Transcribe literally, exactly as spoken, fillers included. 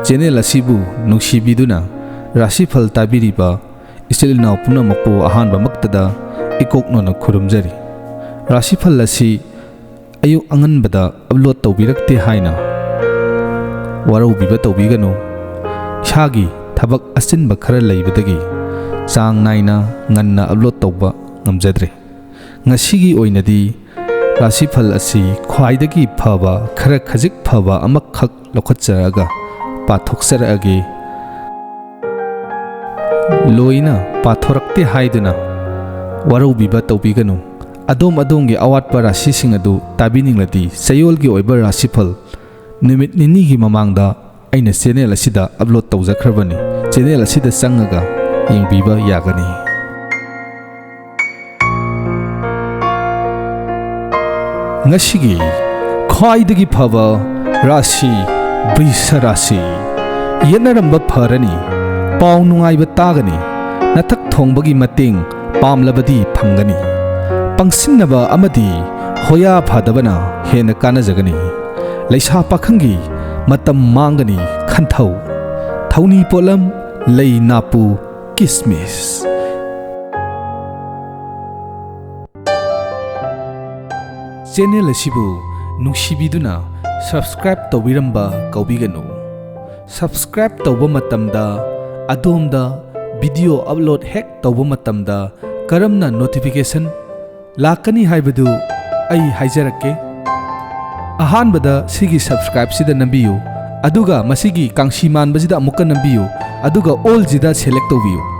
Channel ꯑꯁꯤꯕꯨ ꯅꯨꯡꯁꯤꯕꯤꯗꯨꯅ ꯔꯥꯁꯤꯐꯜ ꯇꯥꯕꯤꯔꯤꯕ ꯏꯆꯤꯜ ꯏꯅꯥꯎ ꯄꯨꯝꯅꯃꯛꯄꯨ ꯑꯍꯥꯟꯕꯃꯛꯇꯗ ꯏꯀꯣꯛꯅꯅ ꯈꯨꯔꯨꯝꯖꯔꯤ꯫ ꯔꯥꯁꯤꯐꯜ ꯑꯁꯤ ꯑꯌꯨꯛ ꯑꯉꯟꯕꯗ ꯑꯞꯂꯣꯗ ꯇꯧꯕꯤꯔꯛꯇꯦ ꯍꯥꯏꯅ ꯋꯥꯔꯧꯕꯤꯕ ꯇꯧꯕꯤꯒꯅꯨ꯫ ꯏꯁꯥꯒꯤ ꯊꯕꯛ ꯑꯆꯤꯟꯕ ꯈꯔ ꯂꯩꯕꯗꯒꯤ ꯆꯥꯡ ꯅꯥꯏꯅ ꯉꯟꯅ ꯑꯞꯂꯣꯗ ꯇꯧꯕ ꯉꯝꯖꯗ꯭ꯔꯦ꯫ ꯉꯁꯤꯒꯤ ꯑꯣꯏꯅꯗꯤ ꯔꯥꯁꯤꯐꯜ ꯑꯁꯤ ꯈ꯭ꯋꯥꯏꯗꯒꯤ ꯐꯕ, ꯈꯔ ꯈꯖꯤꯛ ꯐꯕ ꯑꯃꯈꯛ ꯂꯧꯈꯠꯆꯔꯒ ꯄꯥꯊꯣꯛꯆꯔꯛꯑꯒꯦ꯫ ꯂꯣꯏꯅ ꯄꯥꯊꯣꯔꯛꯇꯦ ꯍꯥꯏꯗꯨꯅ ꯋꯥꯔꯧꯕꯤꯕ ꯇꯧꯕꯤꯒꯅꯨ꯫ ꯑꯗꯣꯝ ꯑꯗꯣꯝꯒꯤ ꯑꯋꯥꯠꯄ ꯔꯥꯁꯤꯁꯤꯡ ꯑꯗꯨ ꯇꯥꯕꯤꯅꯤꯡꯂꯗꯤ, ꯆꯌꯣꯜꯒꯤ ꯑꯣꯏꯕ ꯔꯥꯁꯤꯐꯜ ꯅꯨꯃꯤꯠ ꯅꯤꯅꯤꯒꯤ ꯃꯃꯥꯡꯗ ꯑꯩꯅ ꯆꯦꯅꯦꯜ ꯑꯁꯤꯗ ꯑꯞꯂꯣꯗ ꯇꯧꯖꯈ꯭ꯔꯕꯅꯤ꯫ ꯆꯦꯅꯦꯜ ꯑꯁꯤꯗ ꯆꯪꯉꯒ ꯌꯦꯡꯕꯤꯕ ꯌꯥꯒꯅꯤ꯫ ꯉꯁꯤꯒꯤ ꯈ꯭ꯋꯥꯏꯗꯒꯤ ꯐꯕ ꯔꯥꯁꯤ, ꯕ꯭ꯔꯤꯁ ꯔꯥꯁꯤ꯫ ꯌꯦꯠꯅꯔꯝꯕ ꯐꯔꯅꯤ, ꯄꯥꯎ ꯅꯨꯡꯉꯥꯏꯕ ꯇꯥꯒꯅꯤ, ꯅꯊꯛ ꯊꯣꯡꯕꯒꯤ ꯃꯇꯦꯡ ꯄꯥꯝꯂꯕꯗꯤ ꯐꯪꯒꯅꯤ꯫ ꯄꯪꯁꯤꯟꯅꯕ ꯑꯃꯗꯤ ꯍꯣꯌꯥ ꯐꯗꯕꯅ ꯍꯦꯟꯅ ꯀꯥꯟꯅꯖꯒꯅꯤ꯫ ꯂꯩꯁꯥ ꯄꯥꯈꯪꯒꯤ ꯃꯇꯝ ꯃꯥꯡꯒꯅꯤ ꯈꯟꯊꯧ꯫ ꯊꯧꯅꯤ ꯄꯣꯠꯂꯝ, ꯂꯩ ꯅꯥꯄꯨ, ꯀꯤꯁꯃꯤꯁ꯫ ꯆꯦꯅꯦꯜ ꯑꯁꯤꯕꯨ ꯅꯨꯡꯁꯤꯕꯤꯗꯨꯅ ꯁꯕꯁꯀ꯭ꯔꯥꯏꯕ ꯇꯧꯕꯤꯔꯝꯕ ꯀꯥꯎꯕꯤꯒꯅꯨ꯫ ꯁꯕꯁꯀ꯭ꯔꯥꯏꯕ ꯇꯧꯕ ꯃꯇꯝꯗ ꯑꯗꯣꯝꯗ ꯚꯤꯗꯤꯑꯣ ꯑꯞꯂꯣꯗ ꯍꯦꯛ ꯇꯧꯕ ꯃꯇꯝꯗ ꯀꯔꯝꯅ ꯅꯣꯇꯤꯐꯤꯀꯦꯁꯟ ꯂꯥꯛꯀꯅꯤ ꯍꯥꯏꯕꯗꯨ ꯑꯩ ꯍꯥꯏꯖꯔꯛꯀꯦ꯫ ꯑꯍꯥꯟꯕꯗ ꯁꯤꯒꯤ ꯁꯕꯁꯀ꯭ꯔꯥꯏꯕꯁꯤꯗ ꯅꯝꯕꯤꯌꯨ, ꯑꯗꯨꯒ ꯃꯁꯤꯒꯤ ꯀꯥꯡꯁꯤ ꯃꯥꯟꯕꯁꯤꯗ ꯑꯃꯨꯛꯀ ꯅꯝꯕꯤꯌꯨ, ꯑꯗꯨꯒ ꯑꯣꯜꯁꯤꯗ ꯁꯦꯂꯦꯛ ꯇꯧꯕꯤꯌꯨ꯫